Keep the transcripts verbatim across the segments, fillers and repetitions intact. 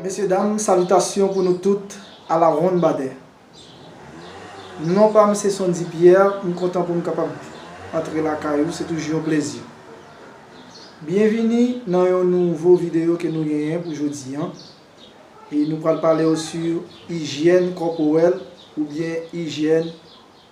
Mesye dam, salitasyon pou nou tout, a la ronn badè. Non pa m se Sondy Pierre, m kontan pou m kapab antre lakay ou, se toujou yon plezi. Byenvini nan yon nouvo videyo ke nou genyen pou jodi an. E nou pral pale w sou ijyèn kòporèl oubyen ijyèn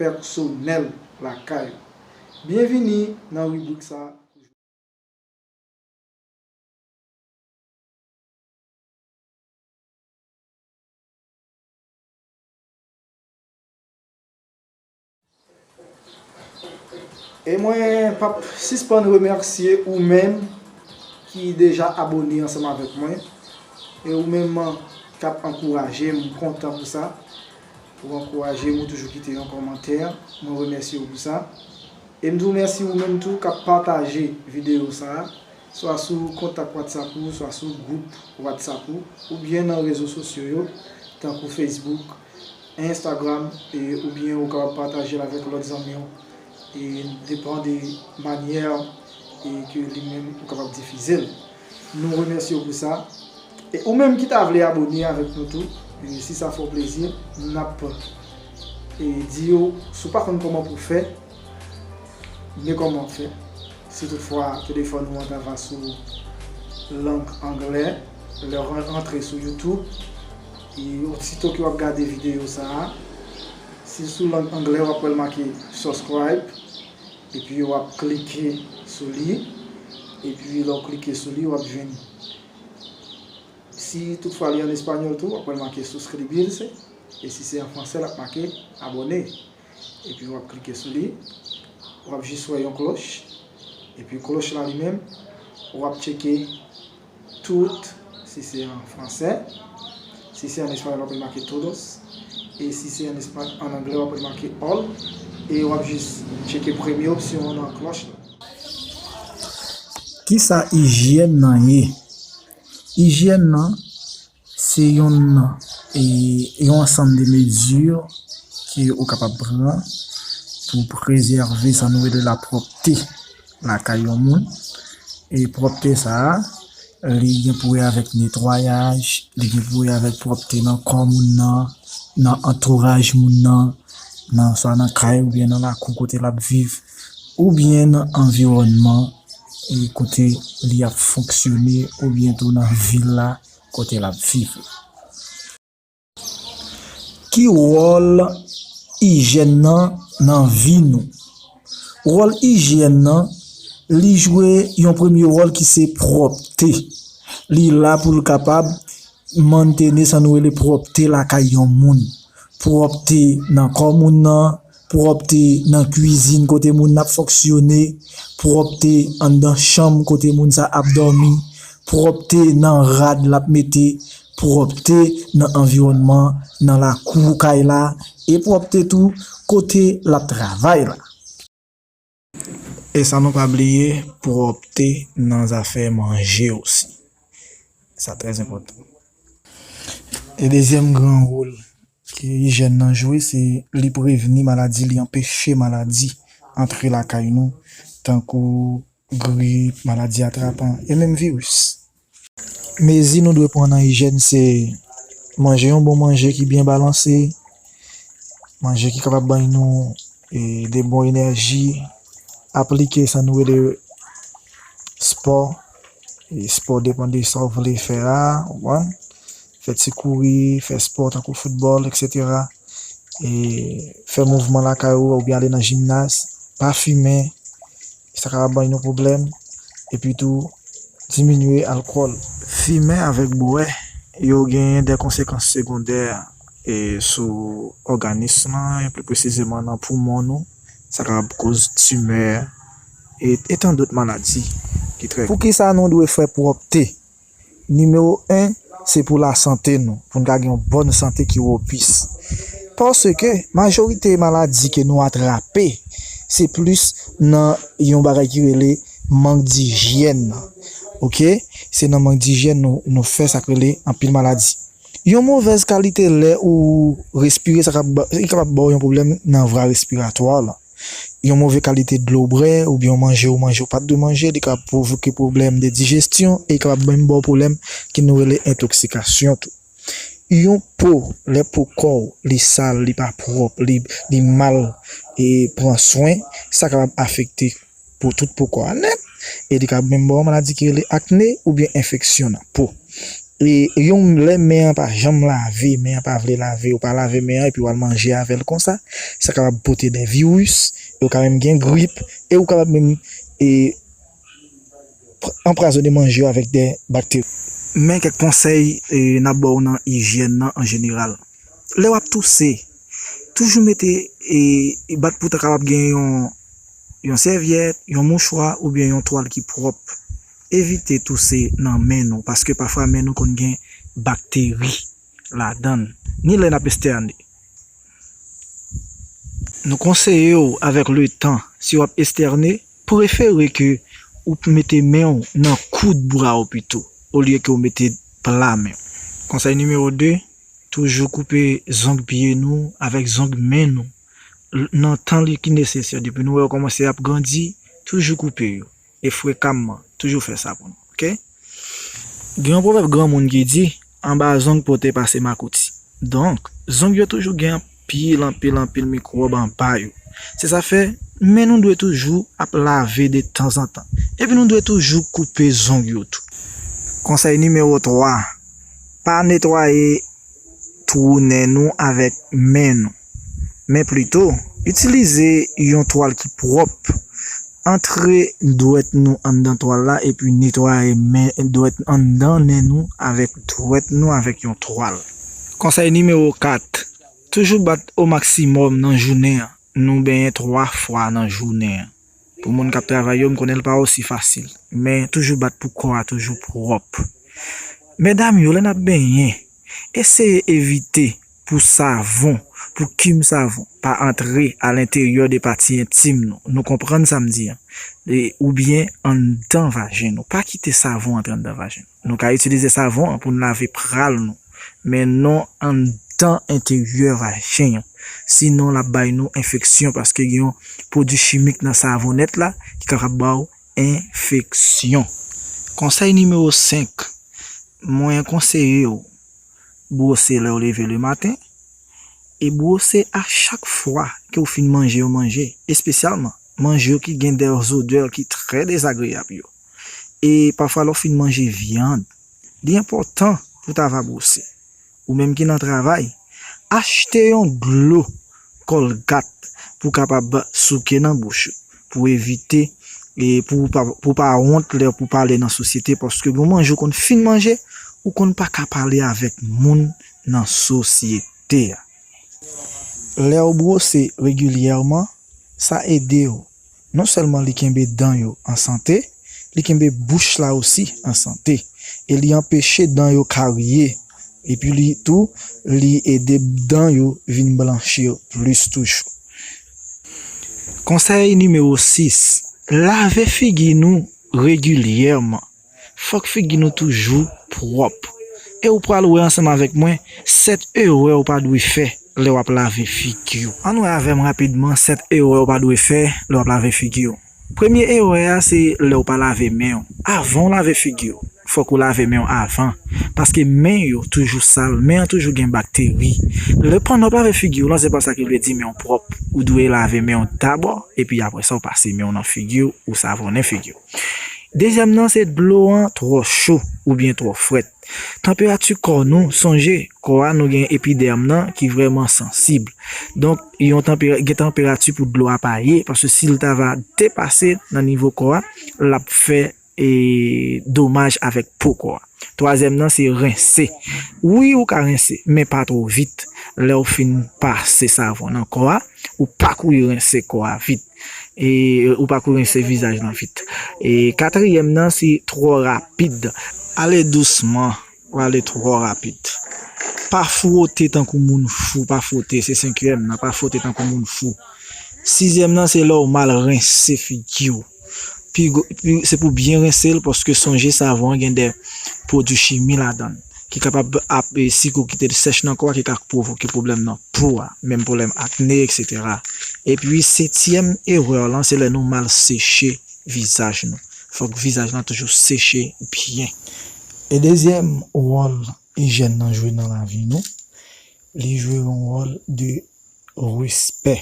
pèsonèl lakay ou. Byenvini nan ribrik sa a. E mwen p ap sispann remèsye ou menm ki deja abòne ansanm avèk mwen. E ou menm k ap ankouraje m, m kontan pou sa. Ou ankouraje m, ou toujou kite yon kòmantè. Mwen remèsye w pou sa. E m di w mèsi ou menm tou k ap pataje videyo sa a, swa sou kontak WhatsApp ou, swa sou gwoup WhatsApp ou, oubyen nan rezo sosyo yo, tankou Facebook, Instagram, e, oubyen ou kapab pataje l avèk lòt zanmi w. E depann de manyè, e, ke li menm ou kapab difize l. Nou remèsye w pou sa. E ou menm ki ta vle abòne avèk nou tou, e si sa fè w plezi, n ap, e, di w, si w pa konn kòman pou w fè, men kòman w fè. Si toutfwa telefòn ou an ta va sou lang anglè, lè w ran-, rantre sou YouTube, e osito ke w ap gade videyo sa a, si sou lang anglè w ap wè l make subscribe, epi w ap klike sou li, epi lè w klike sou li, w ap jwenn, si toutfwa li an espanyòl tou, w ap wè l make suscribirse, e si se an fransè, l ap make abòne. Epi w ap klike sou li, w ap jis wè yon klòch, epi klòch la li menm, w ap tcheke tout, si se an fransè, si se an espanyòl, w ap remake todos, e si se an espa-, an anglè, w ap remake all, e w ap jis tcheke premye opsyon an nan klòch la. Kisa ijyèn nan ye? Ijyèn nan, se yon, e, yon ansanm de mezi ke ou kapab pran pou prezève sa nou rele lapwòpte lakay yon moun. E pwòpte sa a, li gen pou wè avèk netwayaj, li gen pou wè avèk pwòpte nan kò moun nan, nan antouraj moun nan, nan, swa nan kay oubyen nan lakou kote l ap viv, oubyen nan anviwònman, e, kote li ap fonksyone, oubyen tou nan vil la kote l ap viv la. Ki wòl ijyèn nan nan vi nou? Wòl ijyèn nan, li jwe yon premye wòl ki se pwòpte. Li la pou l kapab mantene sa nou rele pwòpte lakay yon moun. Pwòpte nan kò moun nan, pwòpte nan kwizin kote moun nan ap fonksyone, pwòpte anndan chanm kote moun sa ap dòmi, pwòpte nan rad l ap mete, pwòpte nan anviwònman, nan lakou kay la, e pwòpte tou kote l ap travay la. E san nou pa bliye pwòpte nan zafè manje osi. Sa trè enpòtan. E dezyèm gran wòl ke ijyèn nan jwe, se li prevni maladi, li anpeche maladi antre lakay nou, tankou grip, maladi atrapan, e menm viris. Mezi nou dwe pran nan ijyèn se manje yon bon manje ki byen balanse, manje ki kapab bay nou, e, de bon enèji, aplike sa nou rele spò. E spò depann de sa w vle fè a, ou konprann? Fè ti kouri, fè spò tankou foutbòl, etsetera. E fè mouvman lakay ou oubyen ale nan jimnaz, pa fimen, sa kapab bay nou pwoblèm. Epi tou, diminye alkòl. Fimen avèk bwè, yo genyen de konsekans segondè, e, sou òganis lan, e pli presizeman nan poumon nou. Sa kapab koz timè, e, e tan dòt maladi ki trè. Poukisa nou dwe fè pwòpte? Nimewo en, se pou lasante nou, pou n ka gen yon bòn sante ki wopis. Paske majorite maladi ke nou atrape, se plis nan yon bagay ki rele mank dijyèn nan. Oke? Se nan mank dijyèn nou, nou fè sa k rele anpil maladi. Yon movèz kalite lè ou respire, sa ka ba, li kapab ba w yon pwoblèm nan vwa respiratwa w lan. Yon move kalite dlo w bwè oubyen yon manje ou manje ou pa t dwe manje, li ka pwovoke pwoblèm de dijesyon e li kapab menm ba w pwoblèm ke nou rele entoksikasyon tou. Yon po, lè po kò w, li sal, li pa pwòp, li, li mal e pran swen, sa kapab afekte pou tout po kò a nèt, e li ka menm ba w maladi ki rele akne oubyen enfeksyon nan po. E yon lè men an pa janm lave, men an pa vle lave, ou pa lave men an epi w al manje avè l konsa, sa kapab pote de viris, e ou ka menm gen grip, e ou kapab menm e, anpwazonnen manje yo avèk de bakteri. Men kèk konsèy e, n ap ba w nan ijyèn nan an jeneral. Lè w ap touse, toujou mete e, bat pou w ta kapab gen yon, yon sèvyèt, yon mouchwa oubyen yon twal ki pwòp. Evite touse nan men nou, paske pafwa men nou konn gen bakteri ladan l, ni lè n ap estène. Nou konseye w avèk letan, si w ap estène, prefere ke ou mete men w nan koud bra w pito, olye ke w mete pla men w. Konsèy nimewo de, toujou koupe zong pye nou avèk zong men nou l- nan tan li ki nesesè. Depi nou wè yo kòmanse ap grandi, toujou koupe yo. E frekamman, toujou fè sa pou nou, oke? Gen yon pwovèb granmoun ki di, anba zong pote pase makouti. Donk, zong yo toujou gen anpil, anpil, anpil mikwòb anba yo. Se sa fè, men nou dwe toujou ap lave de tanzantan. Epi nou dwe toujou koupe zong yo tou. Konsèy nimewo twa, pa netwaye twou nen nou avèk men nou, men plito, itilize yon twal ki pwòp. Antre dwèt nou anndan twal la epi netwaye men dwèt anndan nen nou avèk dwèt nou avèk yon twal. Konsèy nimewo kat, toujou bat o maksimòm nan jounen an. Nou benyen twa fwa nan jounen an. Pou moun k ap travay yo, m konnen l pa osi fasil. Men toujou bat pou kò a toujou pwòp. Medam yo, lè n ap benyen, eseye evite pou savon, pou kim savon, pa antre alenteryè de pati entim nou. Nou konprann sa m di an. E, oubyen anndan vajen nou. Pa kite savon antre anndan vajen nou. Nou ka itilize savon an pou n lave pral nou, men non anndan enteryè vajen an. Sinon, l ap bay nou enfeksyon paske gen yon pwodui chimik nan savonnèt la ki kapab ba w enfeksyon. Konsèy nimewo senk, mwen konseye w bwose lè w leve lematen e bwose a chak fwa ke w fin manje yon manje, espesyalman manje yo ki gen de zodè ki trè dezagreyab yo. E pafwa lè w fin manje vyann, li enpòtan pou w ta va bwose. Ou menm ki nan travay, achte yon dlo kòlgat pou w kapab souke nan bouch ou, pou evite e pou w pa, pou w pa wont lè pou w pale nan sosyete, paske gen manje ou konn fin manje, ou konn pa ka pale avèk moun nan sosyete a. Lè w bwose regilyèman, sa ede w. Non sèlman li kenbe dan yo an sante, li kenbe bouch la osi an sante, e li anpeche dan yo karye, epi li tou, li ede dan yo vin blanchi plis toujou. Konsèy nimewo sis, lave figi nou regilyèman. Fòk figi nou toujou pwòp. E ou pral wè ansanm avèk mwen sèt erè ou pa dwe fè lè w ap lave figi w. Ann wè avè m rapidman sèt erè ou pa dwe fè lè w ap lave figi w. Premye erè a se lè w pa lave men w. Avan w lave figi w, fòk ou lave men w avan. Paske men yo toujou sal, men an toujou gen bakteri. Lè pandan w ap lave figi w lan, se pa sa ki vle di men w pwòp. Ou dwe lave men w dabò, epi apre sa w pase men w nan figi w, ou savonnen figi w. Dezyèm nan se dlo an twò cho oubyen twò frèt. Tanperati kò nou, sonje, kò a nou gen epidèm nan ki vrèman sansib. Donk, yon tanpera- gen tanperati pou dlo a pa ye, paske si l ta va depase nan nivo kò a, l ap fè e, domaj avèk po kò a. Twazyèm nan se rense. Wi, ou ka rense, men pa twò vit. Lè w fin pase savon nan kò a, ou pa kouri rense kò a vit. E ou pa kouri rense vizaj lan vit. E katriyèm nan se twò rapid. Ale dousman, ou ale twò rapid. Pa fwote tankou moun fou, pa fwote, se senkyèm nan, pa fwote tankou moun fou. Sizyèm nan se lè w mal rense figi w. Pi gwo- pi- se pou byen rense l, paske sonje savon an gen de pwodui chimi ladan l ki kapab ap e, si ou kite l sèch nan kò a, ki ka pwovoke pwoblèm nan po a, menm pwoblèm akne, eksetera. Epi setyèm erè lan, se lè nou mal seche vizaj nou. Fòk vizaj lan toujou seche byen. E dezyèm wòl ijyèn nan jwe nan lavi nou, li jwe yon wòl de respè.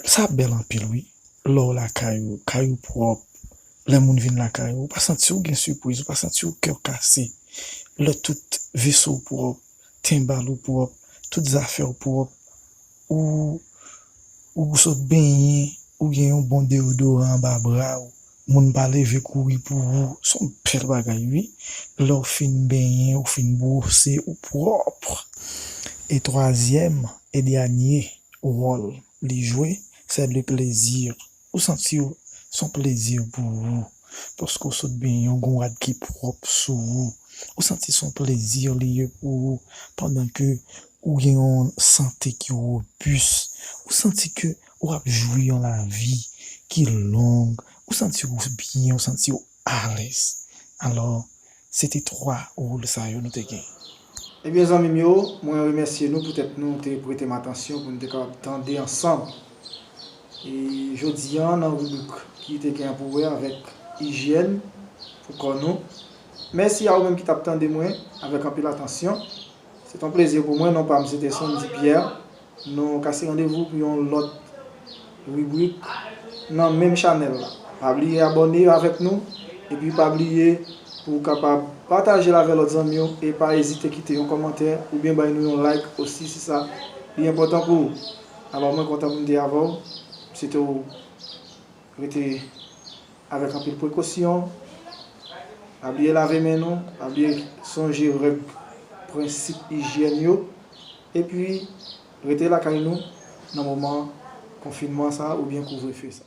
Sa bèl anpil, wi. Lè w lakay ou, kay ou pwòp, lè moun vin lakay ou, ou pa santi w gen sipriz, ou pa santi w kè w kase. Lè tout veso w pwòp, tenbal ou pwòp, tout zafè w pwòp, ou, ou sot benyen, ou gen yon bon deyodoran anba bra w, moun pa leve kouri pou ou, se yon bèl bagay, wi. Lè w fin benyen, ou fin bwose, ou pwòp. E twazyèm e dènye wòl li jwe, c'est le plaisir. Ou santi w, se yon plezi pou ou. Paske w sot benyen, w gen yon rad ki pwòp sou ou. Ou santi se yon plezi li ye pou ou. Pandan ke ou gen yon sante ki wobis. Ou santi ke w ap jwi yon lavi ki long. Ou santi w byen, ou santi w alèz. Alò, se te twa wòl sa yo nou te gen. Ebyen, zanmi m yo, mwen remèsye nou poutèt nou te prete m atansyon pou n te kapab tande ansanm. E jodi a, nan ribrik ki te gen pou wè avèk ijyèn pou kò nou. Mèsi a ou menm ki t ap tande mwen avèk anpil atansyon. Se t yon plezi pou mwen. Non pa m se te Sondy Pierre. Nou kase randevou pou yon lòt ribrik nan menm chanèl la. Pa bliye abòne avèk nou, epi pa bliye pou w kapab pataje l avè lòt zanmi w, e pa ezite kite yon kòmantè oubyen bay nou yon like osi si sa li enpòtan pou ou. Alò, mwen kontan pou m te avè w. M swete w rete avèk anpil prekosyon. Pa bliye lave men nou, pa bliye sonje règ, prensip ijyèn yo, epi rete lakay nou nan moman konfinman sa a oubyen kouvrefe sa.